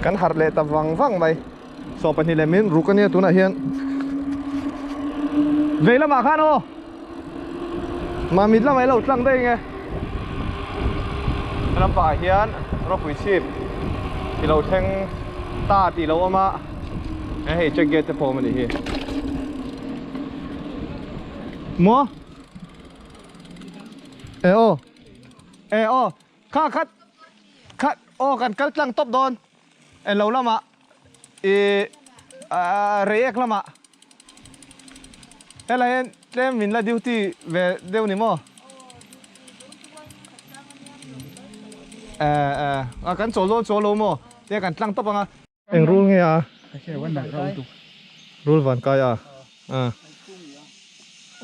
Kan harh leh ta vang vang mai. 22 leh min ruk ania tunah hian. Vei lamah khan aw. Mamit lamah i lo tlang daih nge. Lampangah hian ropui chhip i lo thleng ta tih lo awm a. Hei check gate te pawh awm a nih hi. Maw? E aw. E aw. Kha khat khat aw kan kal tlang tawp dawn. En lo lamah i reiek lamah helai hian tlem min la duty ve deuh ni maw? E e a kan chawl dawn chawl lo maw? Tia kan tlang tawp ang a. Eng rul nge a? Rul van kai a.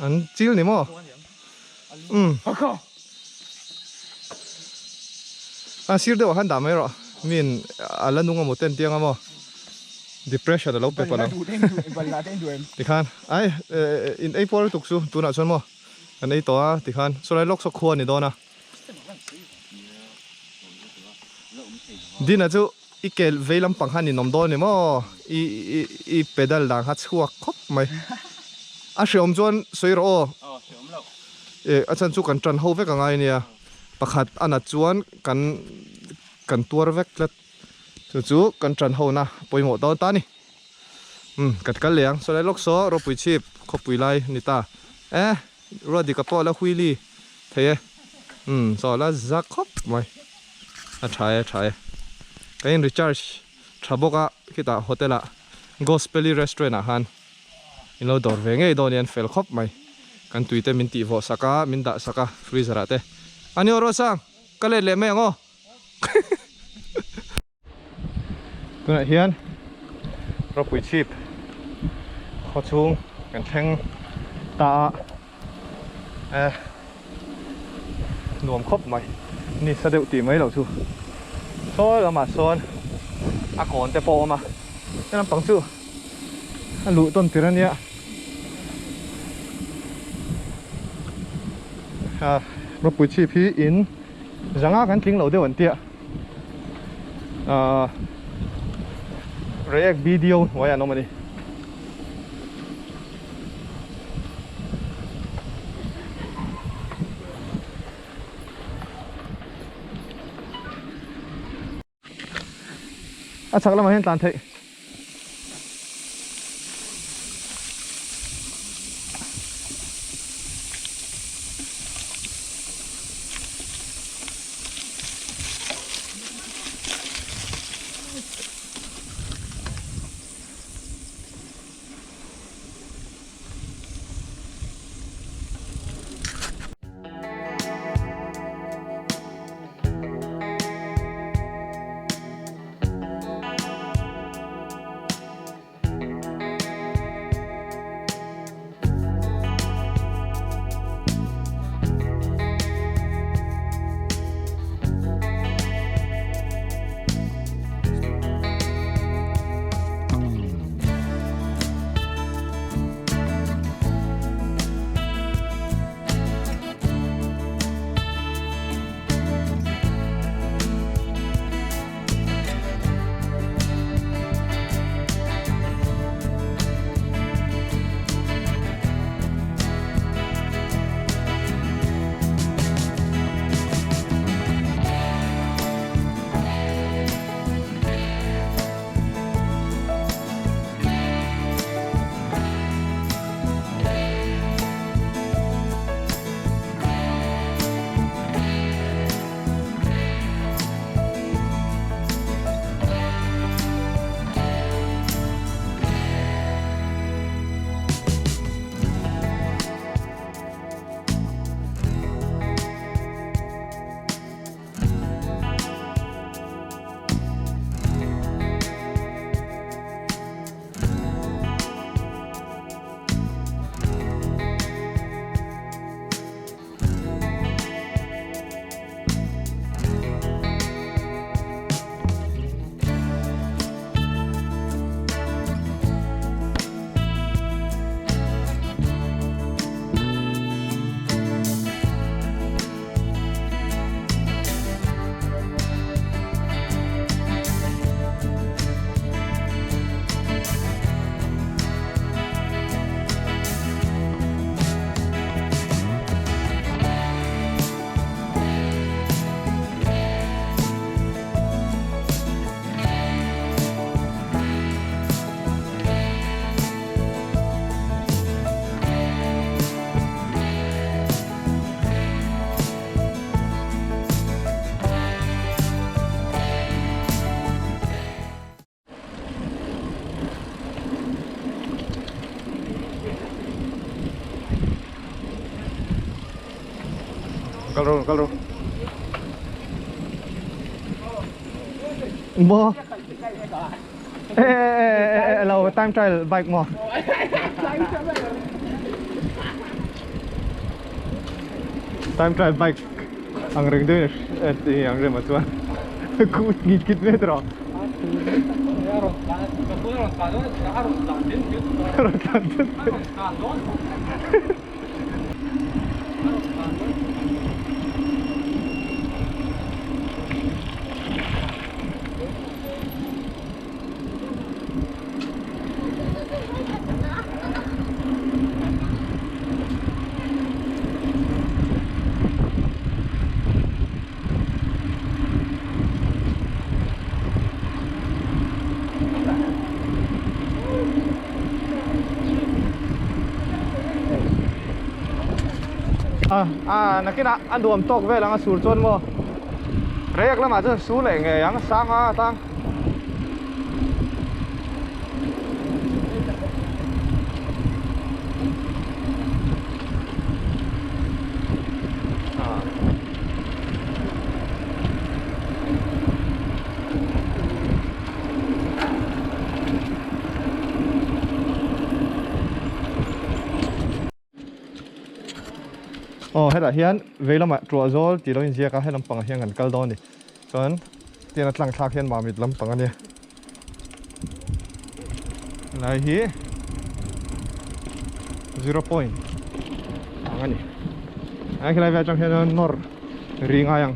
An chil ni maw? Umm. A sir deuh ah khan dah mai rawh. Min a la nung amaw ten tiang amaw. Depression a lo pe palh ang. Tikhan ai in ei puar lutuk chu tunah chuan maw kan ei tawh a tikhan saw lai lawk saw khua a ni dawn a. Dina chu i ke vei lampang khan in awm dawn ni maw i i i pedal dan kha chhuak khawp mai a hreawm chuan sawi rawh aw e a chhan chu kan tan ho vek angai ania pakhat a nat chuan kan kan tuar vek tlat chu chu kan tan ho na pawimawh dawn ta a ni umm kan kal leh ang saw lai lawk saw ropui chhip khawpui lai a ni ta e. Ruatdika pawh a la huili thei e. Umm chaw a la za khawp mai. A tha e a tha e. Ka in recharge tha bawk a khitah hotel ah Gospelly restaurant ah khan in lo dawr ve ngei dawn hian fel khawp mai. Kan tui te min tih vawh sak a min dah sak a freezer ah te. A ni aw Ruatsang ka let leh mai ang aw. Tunah hian ropui chhip khaw chhung kan thleng ta a eh nuam khawp mai ni sa deuh tih mai loh chu sawi lamah sawn a kawn te pawh a awm a he lampang chu a luh tawn tir ania ropui chhip hi in zanga kan tling lo deuh an tia. Ahh React video hnuaiah an awm a ni. A chhak lamah hian tlan theih. Kal ro kal ro. Mo. Ê ê ê lo time trial bike mo. Time trial bike ang reng deuhin a ti ang rem ah chuan kut ngit ngit mai tawh. Rawn tlan thut thut. A a nakinah a nuam tawk vel ang a sur chuan maw reiek lamah chuan sur leh ngei ang sang a tang. Aw hetah hian vei lamah tuah zawl tih lo inziak a he lampangah hian kan kal dawn a ni chuan tiang a tlang thlak hian mamit lampang a nia helai hi zero point ang a ni a helai vel atang hian nawr ri ngai ang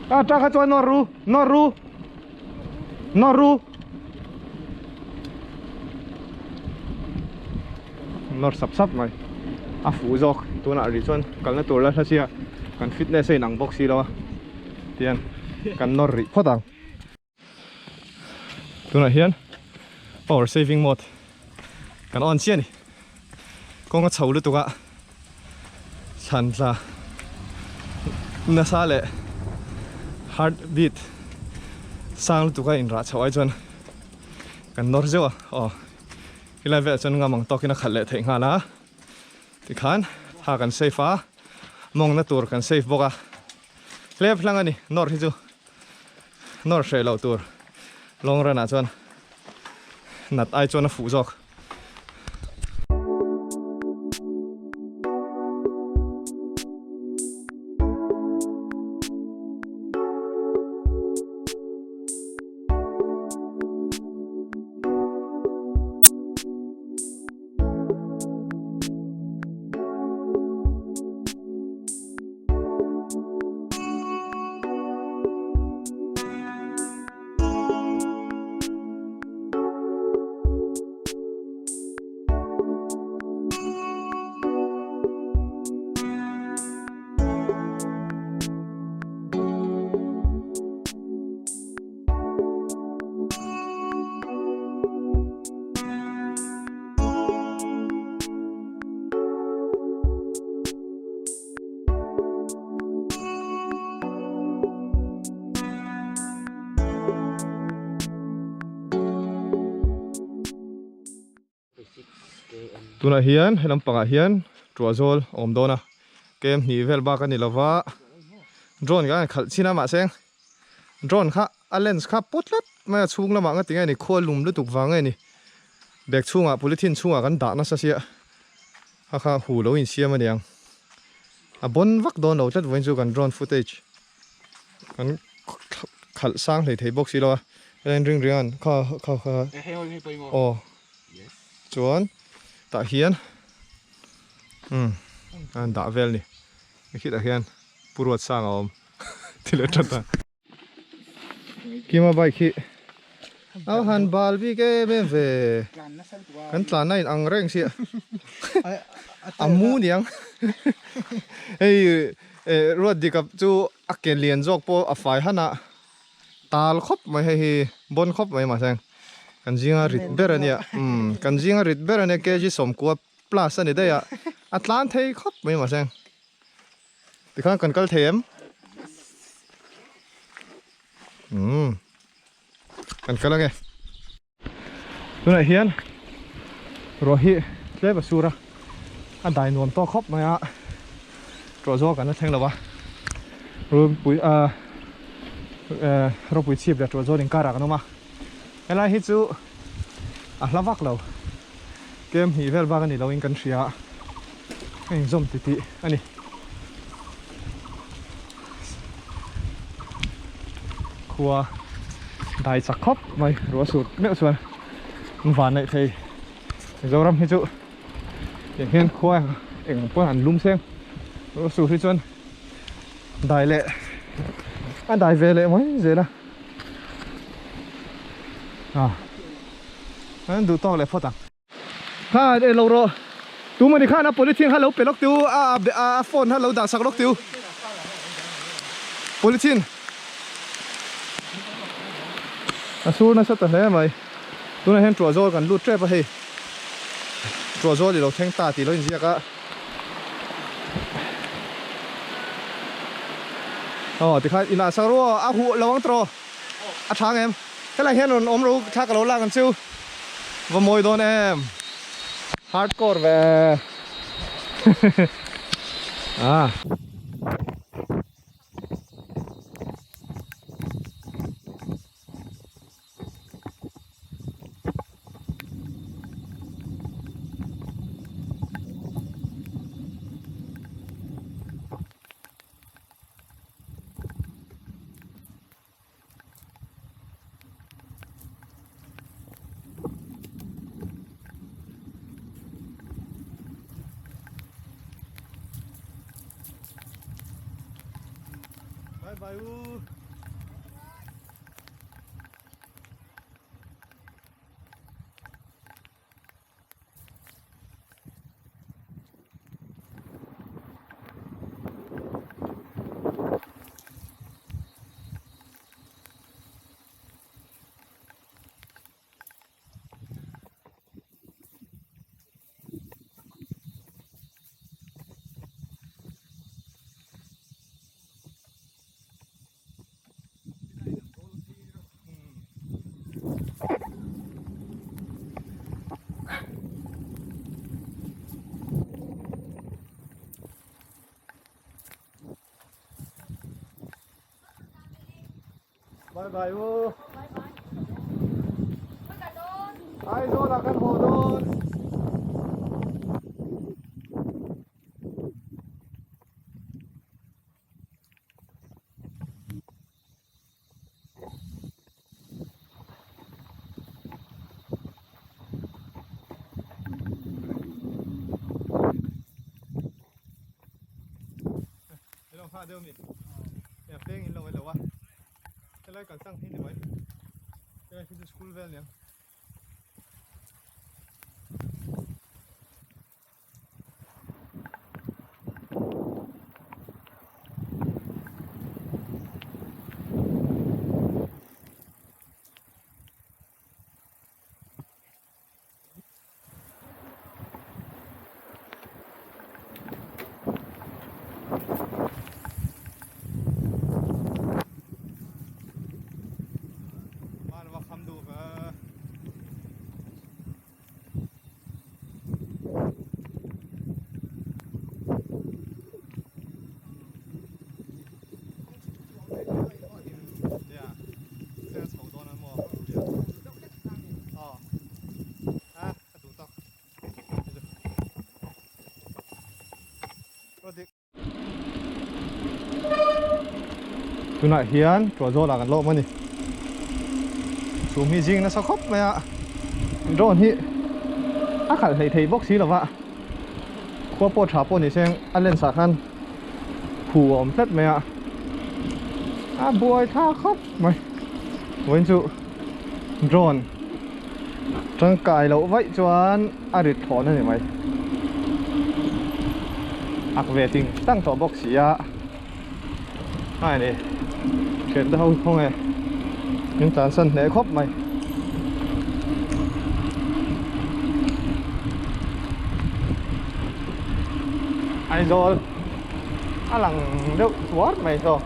a tang kha chuan nawr ru nawr ru nawr ru nawr sap sap mai a fuh zawk tunah rih chuan kalna tur la hla sia kan fitness a inang bawk si lo a tihian kan nawr rih phawt ang. Tunah hian power saving mode kan on chiah a ni. Kawng a chho lutuk a, thlan tla nasa leh heart beat sang lutuk a inrah chhoh ai chuan kan nawr zeuh a, aw helai velah chuan ngam ang tawkin a khalh leh theih nghal a, tikhan tha kan save a, mawngna tur kan save bawk a, hlep hlang a ni nawr hi chu. Nawr hreh loh tur long run ah chuan nat ai chuan a fuh zawk. Tunah hian he lampangah hian tuah zawl a awm dawn a kem hnih vel bak a ni lova drone khan a khalh chin a mahse drone kha a lens kha pawt tlat mai a chhung lamah nga tinge ni khua lum lutuk vang nge ni bag chhungah polythene chhungah kan dah nasa sia kha kha hu lo insiam a niang a bawn vak dawn lo tlat vawiin chu kan drone footage kan khalh sang hlei thei bawk si lo a heng ring ring an kha kha kha aw chuan tah hian umm an dah vel a ni khitah hian pu ruat sang a awm thil a that a. Kima bike hi a han bal bik em em ve kan tlan a in ang reng sia a mu niang hei ruat dik chu a ke lian zawk pawh a fai han a tal khawp mai hei hi bawn khawp mai mahse kan zinga rit ber a nia umm kan zinga rit ber a nia kg sawmkua plus a ni daih a a tlan thei khawp mai mahse. Tikhan kan kal thei em? Umm kan kal ange. Tunah hian ruah hi tlem a sur a, a dai nuam tawk khawp mai a. Ṭuah zawk kan la thleng lo a, Rulpui ah ropui chhip leh ṭuah zawl inkarah kan awm a, helai hi chu a hla vak lo, kem hnih vel bak a ni loin kan hria a, a inzawm titih a ni. Khua dai chak khawp mai ruah sur meuh chuan an van neih thei Mizoram hi chu tiang hian khua eng pawn an lum seng ruah sur hi chuan dai leh a dai ve leh mai zel a ah an duh tawk leh phawt ang. Kha e lo rawh tumani khan a polythene kha lo pe lawk teu a a phone kha lo dah sak lawk teu polythene a sur nasa ta hle mai tunah hian tuah zawl kan lut tep a hei tuah zawl i lo thleng ta tih lo inziak a aw tikhan inah sak ru aw a huh lo ang tawh a tha ang em helai hian rawn awm ro thla ka lo lak ang chu va mawi dawn em hardcore ve ah. Bye bye u. Bye bye u. Aizawl ah kan haw dawn. Hello kha deuh mi ya peng in lo lo a helai kal tlang hi ni mai helai khi chu school vel niang. Tunah hian Tuahzawlah kan lawm a ni. Chhum hi zing nasa khawp mai a, drone hi a khalh hleih thei bawk si lova, khua pawh tha pawh ni seng a lens ah khan khu a awm tlat mai a, a buai thlak khawp mai. Vawiin chu drone tangkai loh vaih chuan a rit thlawn a ni mai. Ak ve ting tang tawh bawk si a. Ai ni thian te ho khaw nge min tlan san hle khawp mai. Aizawl a lang deuh tuar mai saw.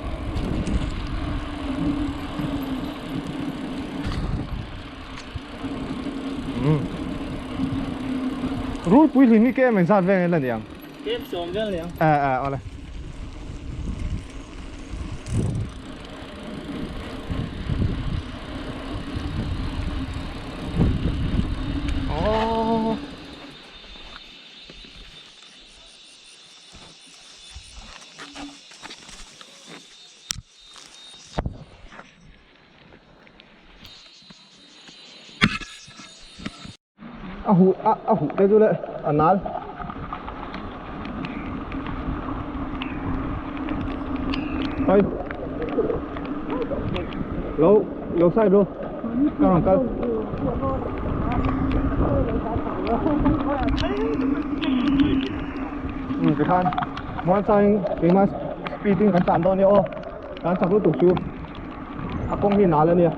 Rulpui hlim hi kem engzat vel nge la ni ang? Kem sawm vel ni ang. Eh eh awle. A huh a a huh te chu le a nal. Hei lo lo side ru ka rawn kal. Um tikhan muangchangin keimah speed in kan tlan dawn nia aw tlan chak lutuk chu a kawng hi nal ania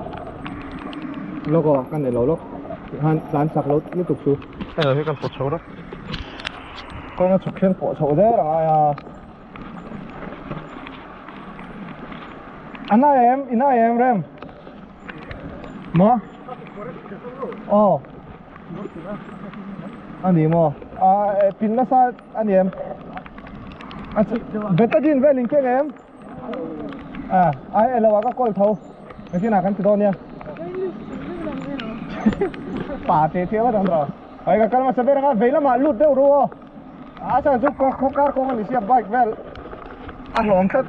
lawk aw ka nei lo lawk tikhan tlan chak lo lutuk chu hei lo hi kan pawt chho rawk kawng a chhuk hian pawh chhoh zel a ngai a a na em i na em rem maw aw a ni maw a pin nasa a ni em betadine vel in keng em. À, ai ai lo à ka call tho. Cái khi nào kan ti dawn nia. Pa te thia vat ang ro. Ai ka kal hmasa ber anga vei lamah lut deuh ru aw. A chhan chu khaw kar kawng a ni sia bike vel a hlawm tlat.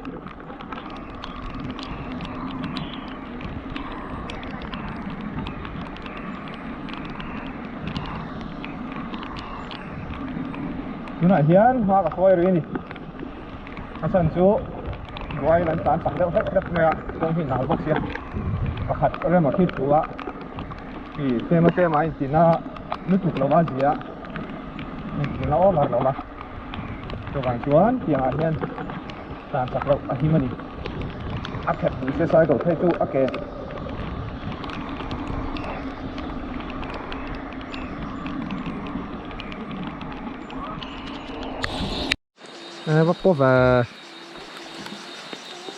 Tunah hian hma ka hruai rih a ni. A chhan chu buai an tlan chak deuh hlek hlek mai a kawng hi nal bawk sia pakhat rem a khi thu a ih tlem a tlem a intin a lutuk lo a zia intin a over lo a chuvang chuan tiang ah hian tlan chak loh a him a ni a khet pui se cycle phei chu a ke. Va pawh ve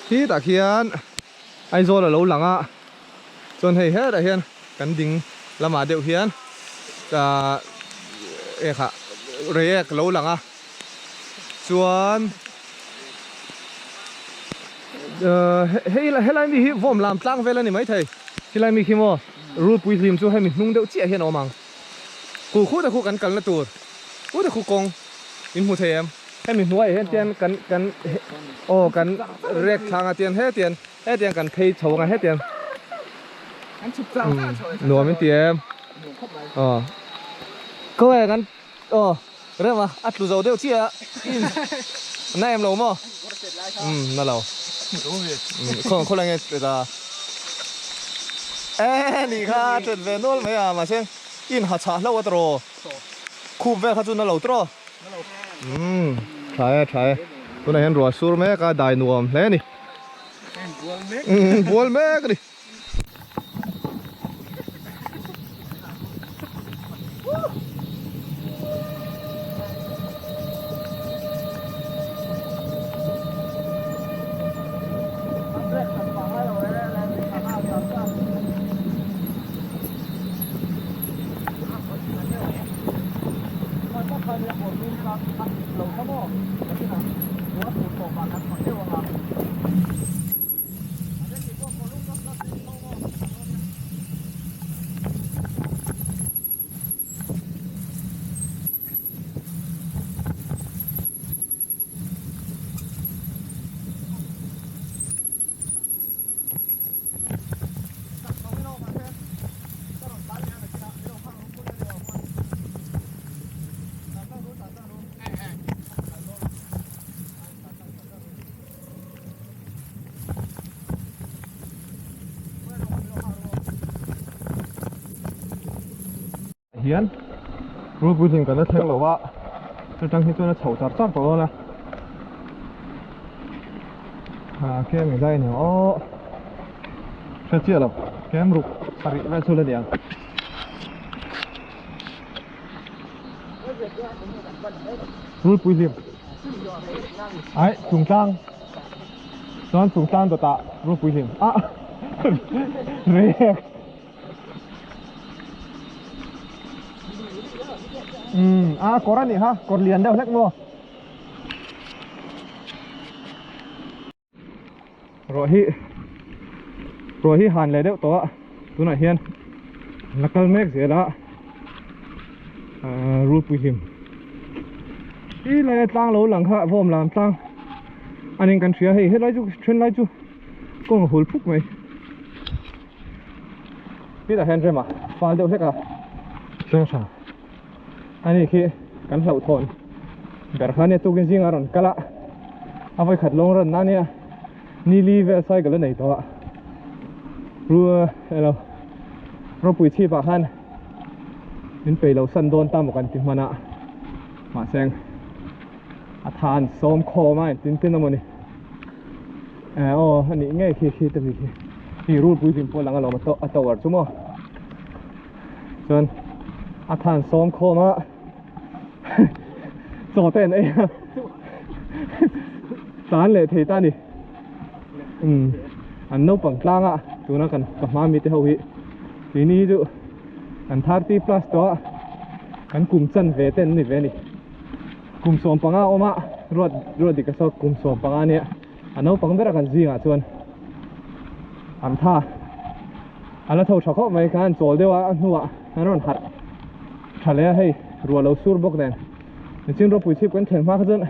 khi tah khian Aizawl a lo lang a chuan hei hetah hian kan ding lamah deuh hian ahh ekhah reiek a lo lang a chuan ahh hei helai mi hi vawm lam tlang vel a ni maithei helai mi khi maw rulpui hlim chu hemi hnung deuh chiah hian a awm ang khu khu te khu kan kalna tur khu te khu kawng. In hmu thei em? Hemi hnuaiah hian tian kan kan aw kan rek thlang a tian hetian hetiang kan phei chho anga hetiang nuam in ti em? Aw khawnge kan aw rem a a tlu zo deuh chiah a na em lo maw? Umm na lo khaw khawlai nge tlet a e nih kha a tlet ve nual mai a mahse in ha chhah hlauh a tawh. Khup vel kha chu na lo tawh. Umm tha e tha e. Tunah hian ruah sur mek a dai nuam hle a ni. Umm bual mek a ni. Hian rulpui hlim kan la thleng lo a atang hi chuan a chho char char tawh dawn a ah kem zai ni aw hre chiah lo kem ruk sarih vel chu la ni ang. Rulpui hlim ai chungtlang chuan chungtlang dawtah rulpui hlim ah rek. Umm a kawr a nih kha kawr lian deuh hlek maw ruah hi ruah hi han leh deuh tawh a tunah hian la kal mek zel a ahh rulpui hlim ti lai a tlang lo lang kha vawm lam tlang a ning kan hria hei helai chu then lai chu kawng a hul phuk mai. Titah hian rem a fal deuh hlek a hrang hrang. Ani khi kan hlauhthawn ber kha ania tukin zingah a rawn kal a, a vawikhat lawng rawn na ania ni li vel cycle a nei tawh a, ru elo ropui chhip ah khan min peih lo san dawn ta maw kan ti hman a, mahse a tha an sawm khawm a engtin tin amawni eh aw a nih ngei khi khi te mi khi hei rulpui hlim pawh a lang alawm a tower chu maw. Chuan a than sawm khawm a chaw te an ei a tan leh thei ta ni umm an naupang tlang a tuna kan ka hma mi te ho hi keini hi chu an 30 plus tawh a kan kum chan ve te an ni ve a ni kum 15 awm a ruat ruat dik a saw kum 15 ania a naupang ber a kan zingah chuan an tha. A la tho tha khawp mai khan chawl deuh a a hnuah an rawn harh tha leh a hei ruah lo sur bawk nen nichin ropui chhip kan thlen hma kha chuan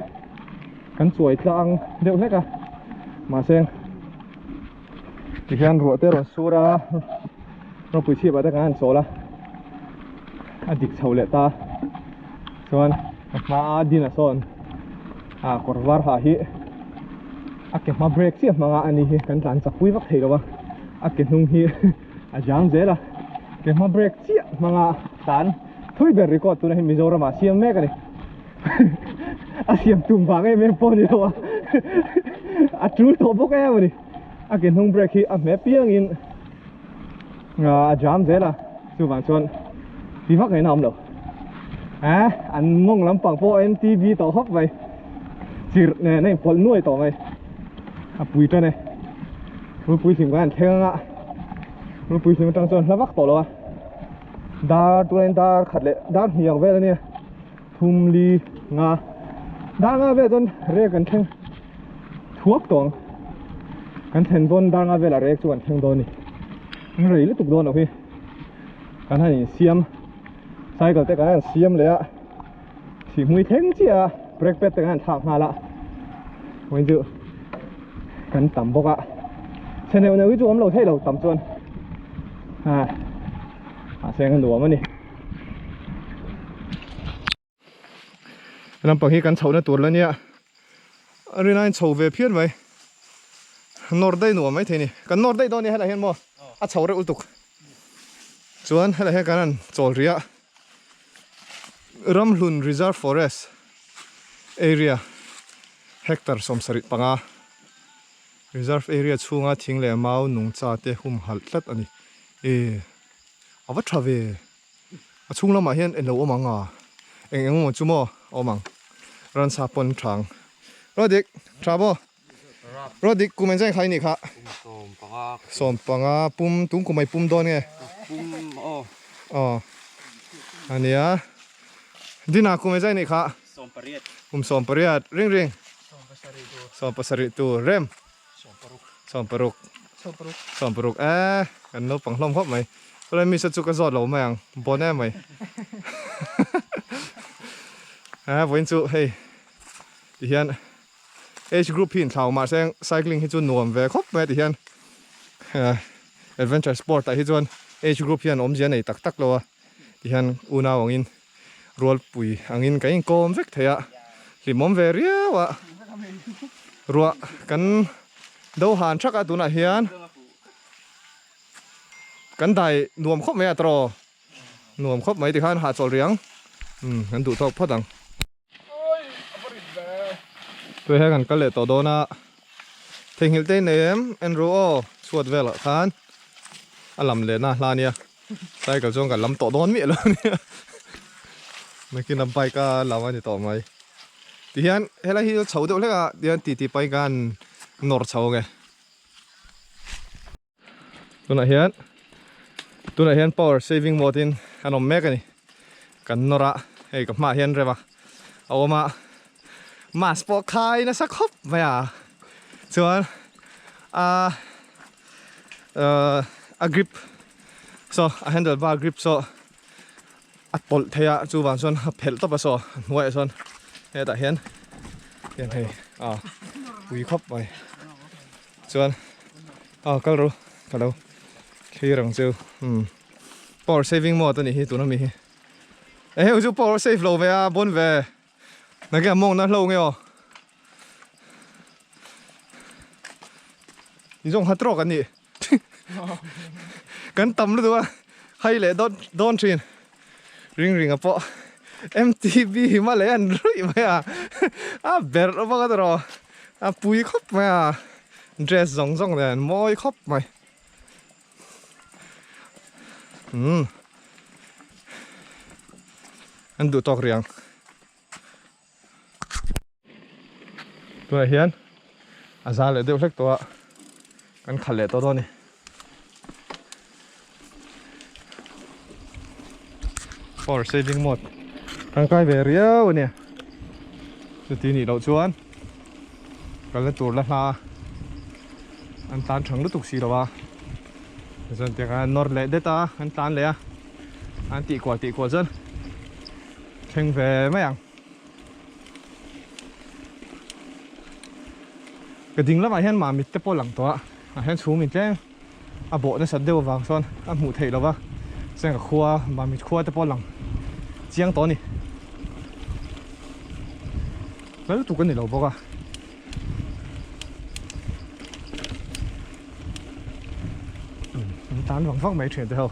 kan chuai tlang deuh hlek a mahse tikhian ruah te rawn sur a ropui chhip ah te kan han chawl a a dik chho leh ta chuan a hma a din a sawn a kawr var ha hi a ke hma brake chiah hmanga ani hi kan tlan chak pui vak thei lo a. A ke hnung hi a jam zel a, ke hma brake chiah hmanga tlan thui ber record tuna hi Mizoram ah siam mek a ni. A siam tum vang em em pawh a ni lo a, a tul tawh bawk em a ni. A ke hnung brake hi a hme piangin a jam zel a, chuvang chuan ti vak ngaihna a awm lo. Eh, an mawng lampang pawh MTB tawh khawp mai, chirh nen a inpawlh nuai tawh mai, a pui tan e. Rulpui hlim kan han thleng anga rulpui hlim atang chuan hla vak tawh lo a dar tunin dar khat leh dar hnih ang vel ania thum li nga dar nga vel chuan rek kan thleng thuak tawh ang kan thlen dawn dar nga velah rek chu kan thleng dawn a ni rei lutuk dawn loh hi kan han insiam cycle te kan han siam leh a Sihhmui thleng chiah a brake pad te kan han thlak nghal a vawiin chu kan tam bawk a chhe neuh neuh hi chu awm lo theih lo tam chuan a mahse a nuam a ni lampang hi kan chhohna tur la nia a rin aiin chho ve phian mai nawr daih nuam maithei a ni kan nawr daih dawn a nia helaiah hian maw a chho reuh lutuk chuan helaiah hian kan han chawl rih a. Ramhlun Reserve Forest area hectare 75 Reserve area chhunga thing leh mau nungcha te humhalh tlat a ni. E a va tha ve a chhung lamah hian englo awm ang a eng eng emaw chu maw a awm ang ransa pawn tha ang Rodik tha maw Rodik kum engzah kha i nih kha 15 pum tung kum a i pum dawn nge pum aw aw ania Dina kum engzah i nih kha kum 18 ring ring 17 tur rem 16 16 e kan naupang hlawm khawp mai chulai mi saw chu ka zawt lo mai ang bawn em mai e vawiin chu hei tihian Age group hi inthlau mahse cycling hi chu nuam ve khawp mai a ti hian adventure sport ah hi chuan age group hian awmzia nei tak tak lo a ti hian unau angin rualpui angin kan inkawm vek thei a hlimawm ve riau a ruah kan do han thak a tunah hian kan dai nuam khawp mai a tawraw nuam khawp mai tikhan hahchawlh riang umm kan duh tawk phawt ang. Tui he kan kal leh tawh dawn a, theihnghilh te nei em en ru aw chhuat velah khan a lam lehna a hla ania cycle chuan kan lam tawh dawn miah lo ania nakin a bike a lam a ni tawh mai tihian helai hi chho deuh hlek a tihian titi pai khan nawr chho ang e. Tunah hian tunah hian power saving mode in an awm mek a ni kan nawr a hei ka hmaah hian rem a a awm a mask pawh khai nasa khawp mai a chuan a ahh a grip saw a handle bar grip saw a tawlh thei a chuvang chuan a phelh tawp a saw a hnuaiah chuan hetah hian hian hei a pui khawp mai chuan a kal ro ka lo thlir ang chu umm power saving mode a nih hi tuna mi hi. Eheu chu power save lo ve a bon ve. Nake a mawng na hlo nge aw. I zawng hat rawk an nih. Kan tam lutuk a hai leh dawn dawn thin. Ring ring a pawh MTB Himalayan ruih mai a. A berh bawk a tawh a pui khawp mai a. Dress zawng zawng nen mawi khawp mai. Umm an duh tawk riang tunah hian a za leh deuh hlek tawh a kan khalh leh tawh dawn a ni power saving mode tangkai ve riau a nia chuti nih loh chuan kalna tur la hla an tlan thang lutuk si lo a chuan tiang an nawr leh det a an tlan leh a an tih kual tih kual chuan thleng ve mai ang ka ding lamah hian mamit te pawh a lang tawh a ah hian chhum in tlem a bawh nasat deuh avang chuan a hmuh theih lova chuan ka khua mamit khua te pawh a lang chiang tawh a ni lal tuk a ni lo bawk a. An tan vang vang mai thin te ho.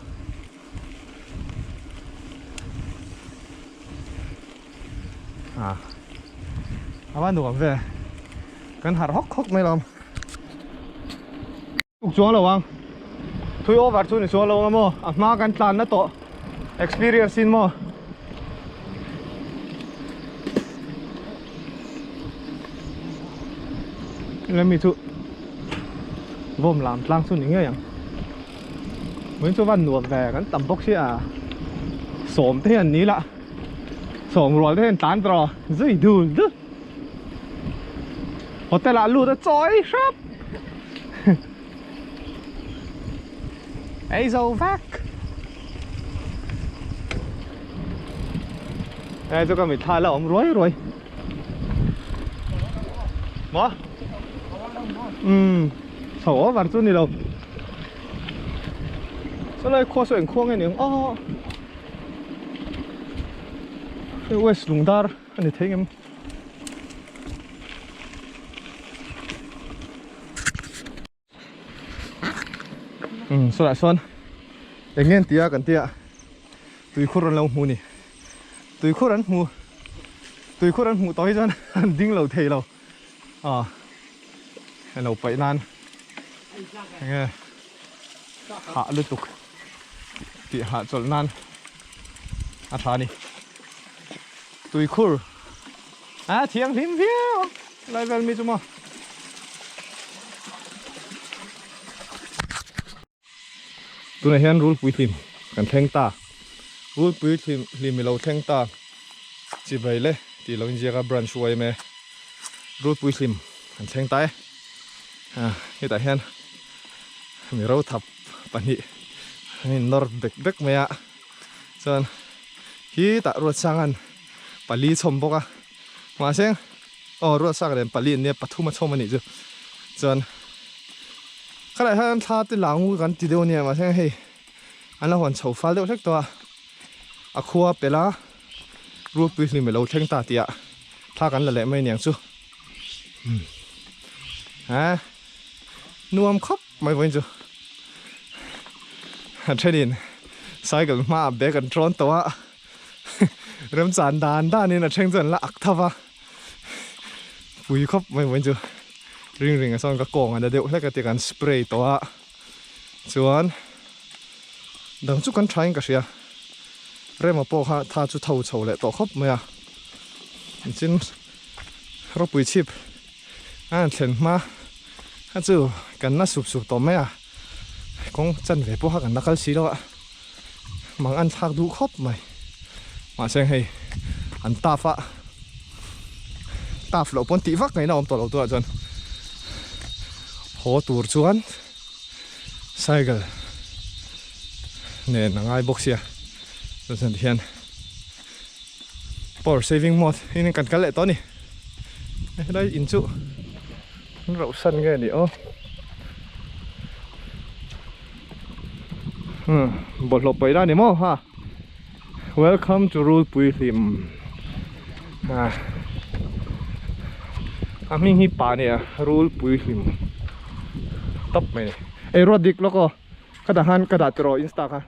À. A nuam ve. Kan harh hawk hawk mai lawm. Tuk chuang lo ang. Thui over chu ni chuang lo ang maw. A hma kan tlan na tawh. Experience in maw. Lemi chu vawm lam tlang chu ni ngei ang. Vawiin chu van nuam ve kan tam bawk sia sawm te hian ni la sawm rual te hian tlan tawh zui dul dul hotel ah lut a chawi hrep ei zo vek hei chu ka mitthla la awm ruai ruai maw umm chho over chu ni lo chulai khua saw engkhua nge ni ang aw hei west lungdar a ni thei ngem. Umm sawlah sawn eng nge an ti a kan tia tuikhur an lo hmu ni tuikhur an hmu tuikhur an hmuh tawh hi chuan an ding lo thei lo ah an lo paih nan eng nge hah lutuk tih hahchawlh nan a tha a ni tuikhur a thianghlim viau a lai vel mi chu maw. Tunah hian rulpui hlim kan thleng ta rulpui hlim hlim ilo thleng ta chibai le tih lo inziak a branch yma rulpui hlim kan thleng ta e ah hetah hian mi rothap pahnih an innawr bek bek mai a chuan khitah Ruatsanga'n pali chhawm bawk a mahse aw Ruatsanga nen pali an nia pathum a chhawm a nih chu chuan khalai hian thla te lang u kan ti deuh a nia mahse hei an lo hawn chho fal deuh hlek tawh a a khua pelh a rulpui hlim alo thleng ta tih ah thla kan la leh mai aniang chu ah nuam khawp mai vawiin chu a thenin cycle hmaah bag an tawn tawh a remchan dan danin a thleng chu an la ak tho va pui khawp mai vawiin chu ring ring ah sawn ka kawng a na deuh hlek a ti kan spray tawh a chuan dang chu kan tha in ka hria rema pawh kha tha chu tho chho leh tawh khawp mai a nichin ropui chhip a han thlen hma kha chu kan la sup sup tawh mai a kawng chanve pawh kha kan la kal si lo a mang an thlak duh khawp mai mahse hei an taf a taf loh pawn tih vak ngaihna awm tawh lo turah chuan haw tur chuan cycle nen a ngai bawk sia chuan tihian power saving mode in kan kal leh tawh a ni helai in chu an rauh san nge ni aw bawlhhlawh paih la ni maw ha. Welcome to Rulpui Hlim. Ah. A hming hi pa nia Rulpui Hlim. Top mai ni. Ei ruat dik lawk aw. Ka dah khan ka dah tiraw insta kha.